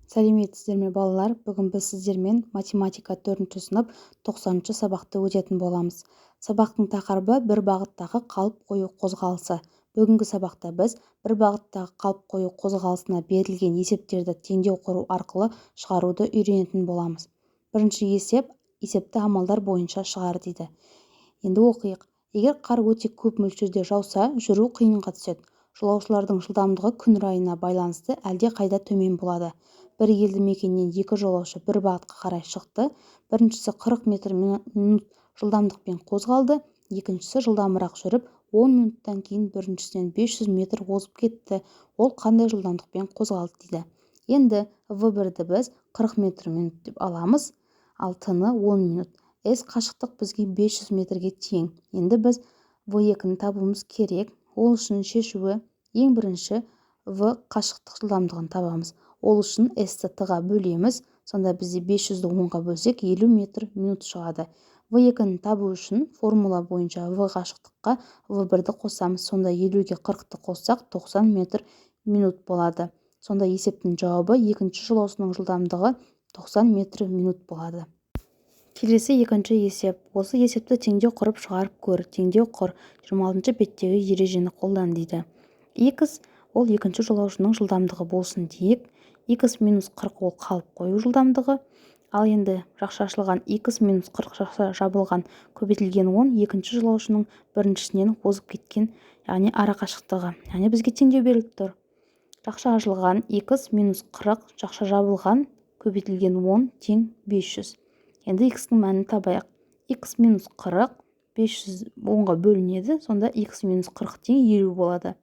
Сәлеметсіздер ме, балалар! Бүгін біз сіздермен математика, 4 сынып, 90 сабақты өтетін боламыз. Сабақтың тақырыбы: бір бағыттағы қалып қою қозғалысы. Бүгінгі сабақта біз бір бағыттағы қалып қою қозғалысына берілген есептерді теңдеу құру арқылы шығаруды үйренетін боламыз. Бірінші есеп. Есепті амалдар бойынша шығар дейді. Енді оқиық. Егер қар өте көп мөлшерде жауса, жүру қиынға түседі. Жолаушылардың жылдамдығы күн райына байланысты әлде қайда төмен болады. Бір елді мекеннен екі жолаушы бір бағытқа қарай шықты. Біріншісі 40 метр минут жылдамдықпен қозғалды, екіншісі жылдамырақ жүріп, 10 минуттан кейін біріншісінен 500 метр озып кетті. Ол қандай жылдамдықпен қозғалды дейді. Енді в 1-ді біз 40 метр минут деп аламыз, ал т-ны 10 минут. С қашықтық бізге 500 метрге тең. Енді біз в 2-ні табуымыз керек. Ол үшін шешуі: ең бірінші в қашықтық жылдамдығын табамыз. Ол үшін с-ті т-ға бөлеміз. Сонда бізде 500-ді 10-ға бөлсек, 50 метр минут шығады. В 2-ні табу үшін формула бойынша в қашықтыққа в 1-ді қосамыз. Сонда 50-ге 40-ты қоссақ, 90 метр минут болады. Сонда есептің жауабы: екінші жолаушының жылдамдығы 90 метр минут болады. Келесі екінші есеп. Осы есепті теңдеу құрып шығарып көр. Теңдеу құр, 26 беттегі ережені қолдан дейді. X ол екінші жолаушының жылдамдығы болсын дейік. X минус 40 ол қалып қою жылдамдығы. Ал енді жақша ашылған x минус 40 жақша жабылған көбейтілген 10 екінші жолаушының біріншісінен озып кеткен, яғни ара қашықтығы. Яғни бізге теңдеу беріліп тұр: жақша ашылған x минус 40 жақша жабылған көбейтілген 10 тең 500. Енді x-дің мәнін табайық. X минус 40 500 10-ға бөлінеді. Сонда x минус 40 тең 50 болады.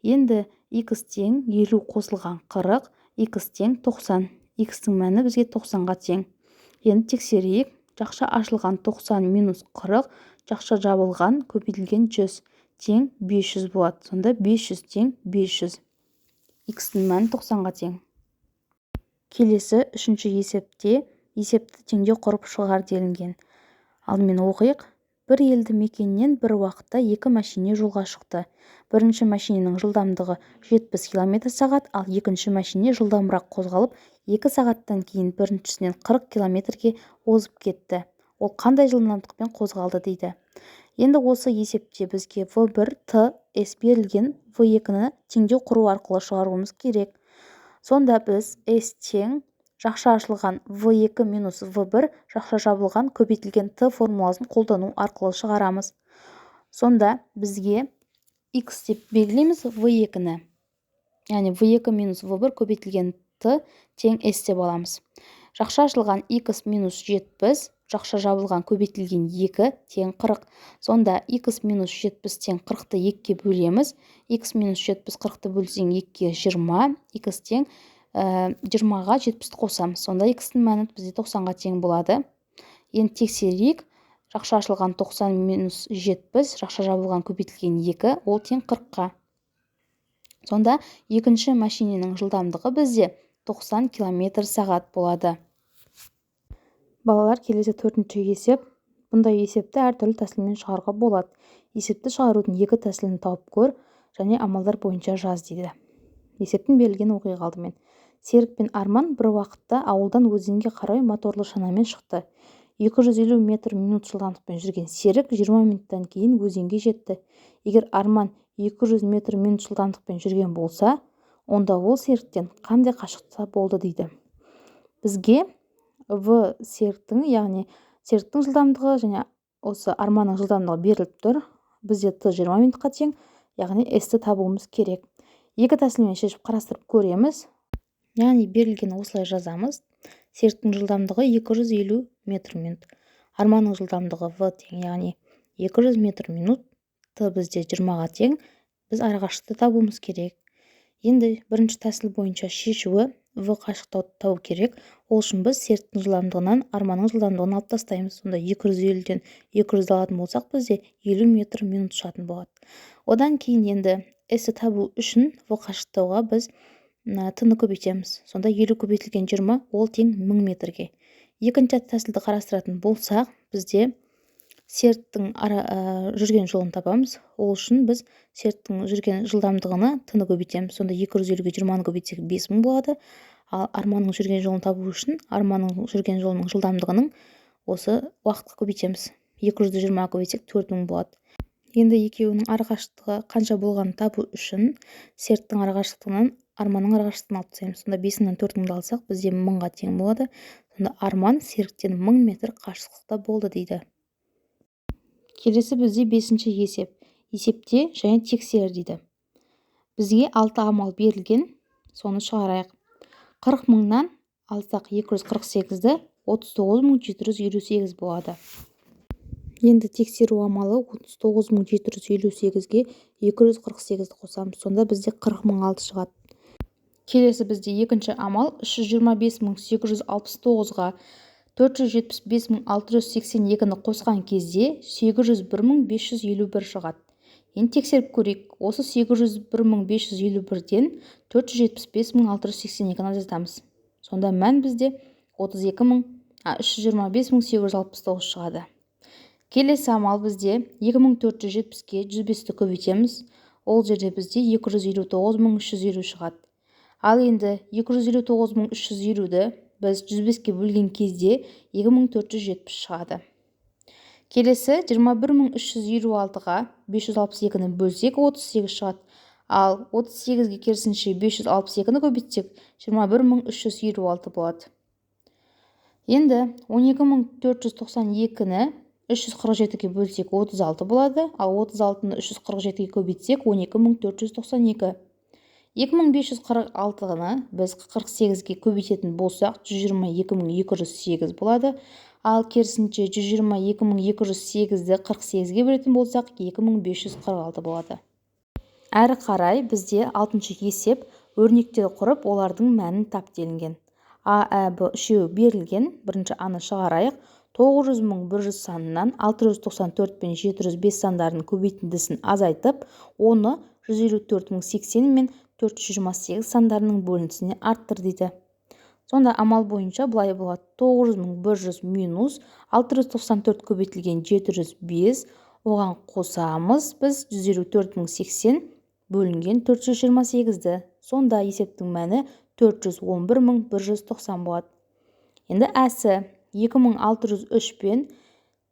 Енді x тең 50 қосылған 40, x тең 90. X-тің мәні бізге 90-ға тең. Енді тексерейік. Жақша ашылған 90 минус 40 жақша жабылған көбейтілген 100 тең 500 болады. Сонда 500 тең 500. X-тің мәні 90-ға тең. Келесі үшінші есепте есепті теңдеу құрып шығар делінген. Алдымен оқиық. Бір елді мекеннен бір уақытта екі мәшине жолға шықты. Бірінші мәшиненің жылдамдығы 70 км сағат, ал екінші мәшине жылдамырақ қозғалып, 2 сағаттан кейін біріншісінен 40 километрге озып кетті. Ол қандай жылдамдықпен қозғалды дейді. Енді осы есепте бізге в 1, т, с берілген. В 2-ні теңдеу құру арқылы шығаруымыз керек. Сонда біз с тең жақша ашылған в 2 минус в 1 жақша жабылған көбейтілген т формуласын қолдану арқылы шығарамыз. Сонда бізге x деп белгілейміз в 2-ні, яғни в 2 минус в 1 көбейтілген т тең с деп аламыз. Жақша ашылған x минус 70 жақша жабылған көбейтілген 2 тең 40. Сонда x минус 70 тең 40-ты 2-ге бөлеміз. X минус 70, 40-ты бөлсең 2-ге, 20. X тең 20-ға 70-ті қосамыз. Сонда x-тің мәні бізде 90-ға тең болады. Енді тексерейік. Жақша ашылған 90 минус 70 жақша жабылған көбейтілген 2 ол тең 40-қа. Сонда екінші мәшиненің жылдамдығы бізде 90 километр сағат болады. Балалар, келесі төртінші есеп. Бұндай есепті әртүрлі тәсілмен шығаруға болады. Есепті шығарудың екі тәсілін тауып көр және амалдар бойынша жаз дейді. Есептің берілгенін оқиық алдымен. Серік пен Арман бір уақытта ауылдан өзенге қарай моторлы шанамен шықты. 250 метр минут жылдамдықпен жүрген Серік 20 минуттан кейін өзенге жетті. Егер Арман 200 метр минут жылдамдықпен жүрген болса, онда ол Серіктен қандай қашықтықта болды дейді. Бізге в Серіктің, яғни Серіктің жылдамдығы және осы Арманның жылдамдығы беріліп тұр. Бізде т 20 минутқа тең, яғни с-ті табуымыз керек. Екі тәсілмен шешіп, қарастырып көреміз. Яғни берілген осылай жазамыз: Серіктің жылдамдығы 250 метр минут, Арманның жылдамдығы в тең, яғни 200 метр минут, т бізде 20-ға тең. Біз арақашықтықты табуымыз керек. Енді бірінші тәсіл бойынша шешуі: в қашықтықты табу керек. Ол үшін біз Серіктің жылдамдығынан Арманның жылдамдығын алып тастаймыз. Сонда 250-ден 200 алатын болсақ, бізде 50 метр минут шығатын болады. Одан кейін енді с табу үшін в қашықтауға біз т-ны көбейтеміз. Сонда 50 көбейтілген 20 ол тең 1000 метрге. Екінші тәсілді қарастыратын болсақ, бізде Серіктің жүрген жолын табамыз. Ол үшін біз Серіктің жүрген жылдамдығына т-ны көбейтеміз. Сонда 250-ге 20-ны көбейтсек, 5000 болады. Ал Арманның жүрген жолын табу үшін Арманның жүрген жолының жылдамдығының осы уақытқа көбейтеміз. 220 көбейтсек 4000 болады. Енді екеуінің арақашықтығы қанша болғанын табу үшін Серіктің арақашықтығынан Арманның арақашықтығын алып тастаймыз. Сонда 5000-нан 4000-ды алсақ, бізде 1000-ға тең болады. Сонда Арман Серіктен 1000 метр қашықтықта болды дейді. Келесі бізде 5-ші есеп. Есепте және тексер дейді. Бізге 6 амал берілген, соны шығарайық. 40 мыңнан алсақ 248-ді 39758 болады. Енді тексеру амалы 39758-ге 248-ді қосамыз. Сонда бізде 40006 шығады. Келесі бізде екінші амал 325869-ға 475682-ні қосқан кезде 801551 шығады. Енді тексеріп көрейік. Осы 801551-ден 475682-ні азайтамыз. Сонда мән бізде 32 325869 шығады. Келесі амал бізде 2470-ке 105-ті көбейтеміз. Ол жерде бізде 259350 шығады. Ал енді 259350-ді біз 105-ке бөлген кезде 2470 шығады. Келесі 21356-ға 562-ні бөлсек 38 шығады. Ал 38-ге керісінше 562-ні көбейтсек 21356 болады. Енді 12492-ні 347-ге бөлсек 36 болады. Ал 36-ны 347-ге көбейтсек 12492. 2546-ны біз 48-ге көбейтетін болсақ 122208 болады. Ал керісінше 122208-ді 48-ге бөлетін болсақ 2546 болады. Әрі қарай бізде 6-шы есеп өрнектер құрып, олардың мәнін тап делінген. А, Ә, Б үшеуі берілген. Бірінші А-ны шығарайық. 900 100 санынан 694 пен 705 сандарының көбейтіндісін азайтып, оны 154 080 мен 428 сандарының бөліндісіне арттыр дейді. Сонда амал бойынша былай болады. 900 100 минус 694 көбейтілген 705, оған қосамыз біз 154 080 бөлінген 428-ді. Сонда есептің мәні 411 190 болады. Енді әсі 2603 пен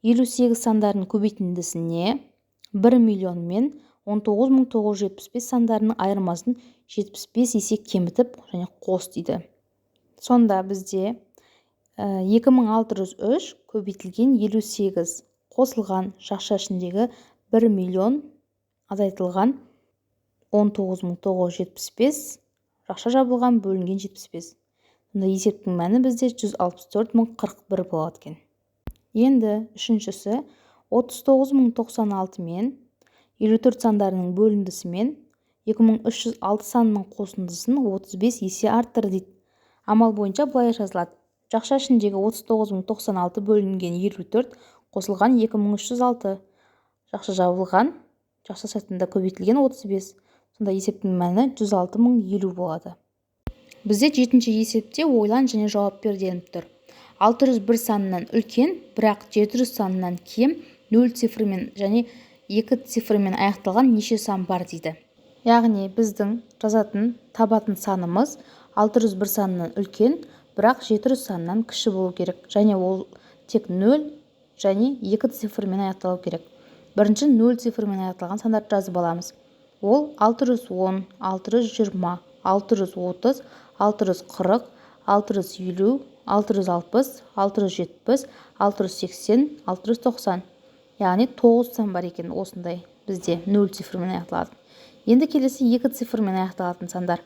58 сандарының көбейтіндісіне 1 миллион мен 19975 сандарының айырмасын 75 есе кемітіп және қос дейді. Сонда бізде 2603 көбейтілген 58 қосылған жақша ішіндегі 1 миллион азайтылған 19975 жақша жабылған бөлінген 75. Сонда есептің мәні бізде 164041 болады екен. Енді үшіншісі 39096 мен 54 сандарының бөліндісімен 2306 санының қосындысын 35 есе арттыр дейді. Амал бойынша былай жазылады. Жақша ішіндегі 39096 бөлінген 54 қосылған 2306 жақша жабылған жақша сыртында көбейтілген 35. Сонда есептің мәні 106050 болады. Бізде 7-ші есепте ойлан және жауап бер делініп тұр. 601 санынан үлкен, бірақ 700 санынан кем 0 цифрымен және 2 цифрымен аяқталған неше сан бар дейді. Яғни біздің жазатын, табатын санымыз 601 санынан үлкен, бірақ 700 санынан кіші болу керек. Және ол тек 0 және 2 цифрымен аяқталу керек. Бірінші 0 цифрымен аяқталған сандарды жазып аламыз. Ол 610, 620, 630, 640, 650, 660, 670, 680, 690. Яғни 9 сан бар екен осындай бізде 0 цифрмен аяқталады. Енді келесі 2 цифрмен аяқталатын сандар.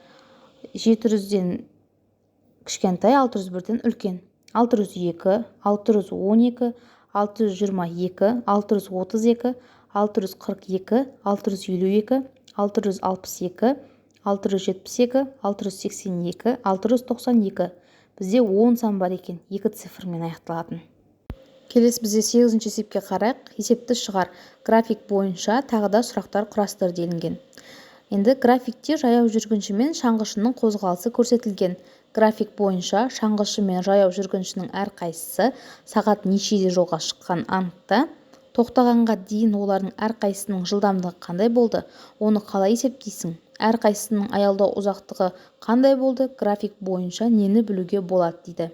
700-ден кішкентай, 601-ден үлкен. 602, 612, 622, 632, 642, 652, 662, 672, 682, 692. Бізде 10 сан бар екен, 2 цифрмен аяқталатын. Келесі бізде 8-ші есепке қарайық. Есепті шығар. График бойынша тағы да сұрақтар құрастыр делінген. Енді графикте жаяу жүргінші мен шаңғышының қозғалысы көрсетілген. График бойынша шаңғышы мен жаяу жүргіншінің әрқайсысы сағат нешеде жолға шыққанын анықта. Тоқтағанға дейін олардың әрқайсысының жылдамдығы қандай болды, оны қалай есептейсің? Әрқайсысының аялдау ұзақтығы қандай болды? График бойынша нені білуге болады дейді.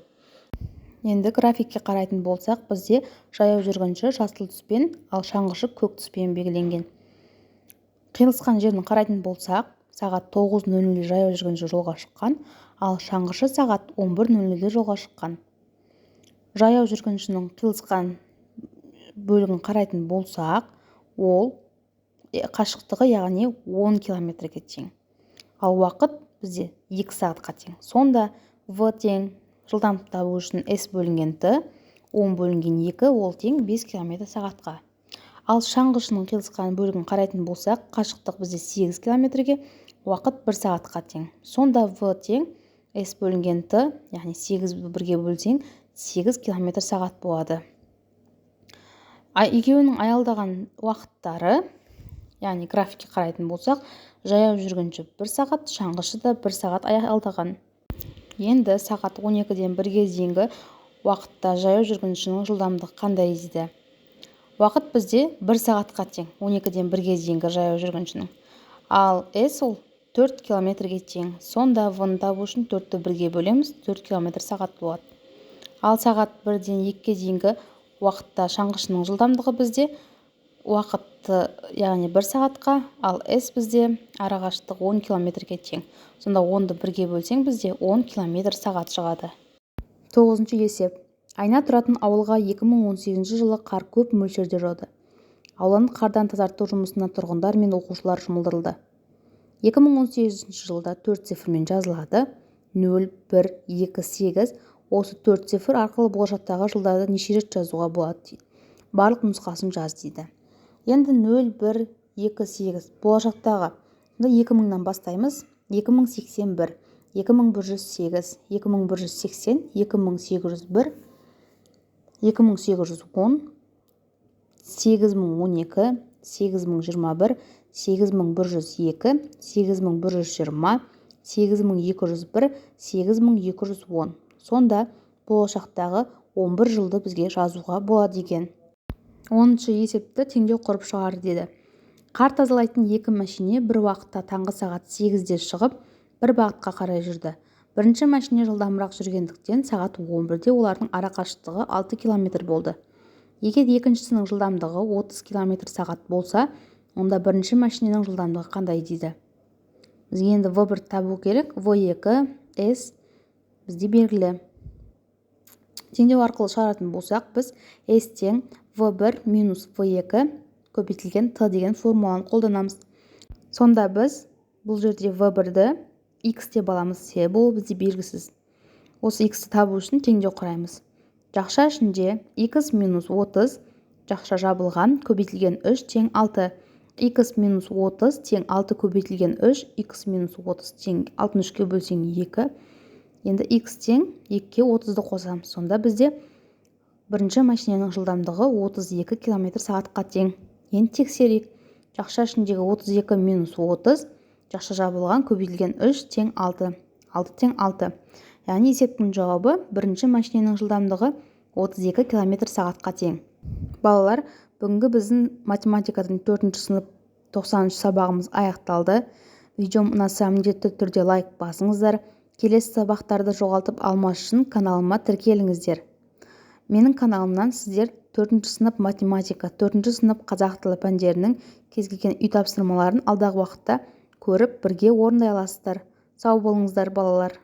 Енді графикке қарайтын болсақ, бізде жаяу жүргінші жасыл түспен, ал шаңғышы көк түспен белгіленген. Қиылысқан жерін қарайтын болсақ, сағат 9:00 жаяу жүргінші жолға шыққан, ал шаңғышы сағат 11:00 жолға шыққан. Жаяу жүргіншінің қиылысқан бөлігін қарайтын болсақ, ол қашықтығы, яғни 10 километрге тең. Ал уақыт бізде 2 сағатқа тең. Сонда В тең жылдамдық табу үшін S бөлінген Т, 10 бөлінген 2, ол тең 5 километр сағатқа. Ал шаңғышының қиылысқан бөлігін қарайтын болсақ, қашықтық бізде 8 километрге, уақыт 1 сағатқа тең. Сонда В тең S бөлінген Т, яғни 8 бірге бөлсең 8 километр сағат болады. Екеуінің аялдаған уақыттары, яғни графикке қарайтын болсақ, жаяу жүргінші 1 сағат, шаңғышы да 1 сағат аялдаған. Енді сағат 12-ден 1-ге дейінгі уақытта жаяу жүргіншінің жылдамдығы қандай дейді. Уақыт бізде 1 сағатқа тең, 12-ден 1-ге дейінгі жаяу жүргіншінің. Ал S ол 4 километрге тең. Сонда В-ны табу үшін 4-ті 1-ге бөлеміз, 4 километр сағат болады. Ал сағат 1-ден 2-ге дейінгі уақытта шаңғышының жылдамдығы бізде уақытты, яғни 1 сағатқа, ал S бізде арақашықтық 10 километрге тең. Сонда 10-ды 1-ге бөлсең, бізде 10 километр сағат шығады. 9-шы есеп. Айна тұратын ауылға 2018 жылы қар көп мөлшерде жауды. Ауланы қардан тазарту жұмысына тұрғындар мен оқушылар жұмылдырылды. 2018 жылда 4 цифрмен жазылады. 0, 1, 2, 8. Осы 4 цифр арқылы болашақтағы жылдарды неше рет жазуға болады дейді. Барлық нұсқасын жаз дейді. Енді 0, 1, 2, 8 болашақтағы. Сонда 2000-нан бастаймыз. 2081, 2108, 2180, 2801, 2810, 8012, 8021, 8102, 8120, 8201, 8210. Сонда болашақтағы 11 жылды бізге жазуға болады екен. 10-шы есепті теңдеу құрып шығар деді. Қар тазалайтын екі мәшине бір уақытта таңғы сағат 8-де шығып, бір бағытқа қарай жүрді. Бірінші мәшине жылдамырақ жүргендіктен сағат 11-де олардың арақашықтығы 6 километр болды. Егер екіншісінің жылдамдығы 30 километр сағат болса, онда бірінші мәшиненің жылдамдығы қандай дейді. Бізге енді В1 табу керек, В2, S бізде белгілі. Теңдеу арқылы шығаратын болсақ, біз S тең В1 минус В2 көбейтілген Т деген формуланы қолданамыз. Сонда біз бұл жерде В1-ді X деп аламыз, себебі ол бізде белгісіз. Осы X-ті табу үшін теңдеу құраймыз. Жақша ішінде X минус 30, жақша жабылған, көбейтілген 3 тең 6. X минус 30 тең 6 көбейтілген 3, X минус 30 тең 6-ны 3-ке бөлсең 2. Енді X тең 2-ке 30-ды қосамыз. Сонда бізде бірінші мәшиненің жылдамдығы 32 километр сағатқа тең. Енді тексерейік. Жақша ішіндегі 32 минус 30, жақша жабылған, көбейтілген 3 тең 6. 6 тең 6. Яғни есептің жауабы бірінші мәшиненің жылдамдығы 32 километр сағатқа тең. Балалар, бүгінгі біздің математикадан 4-ші сынып 90-шы сабағымыз аяқталды. Видеом ұнаса міндетті түрде лайк басыңыздар. Келесі сабақтарды жоғалтып алмас үшін каналыма тіркеліңіздер. Менің каналымнан сіздер 4-ші сынып математика, 4-ші сынып қазақ тілі пәндерінің кез келген үй тапсырмаларын алдағы уақытта көріп, бірге орындай аласыздар. Сау болыңыздар, балалар.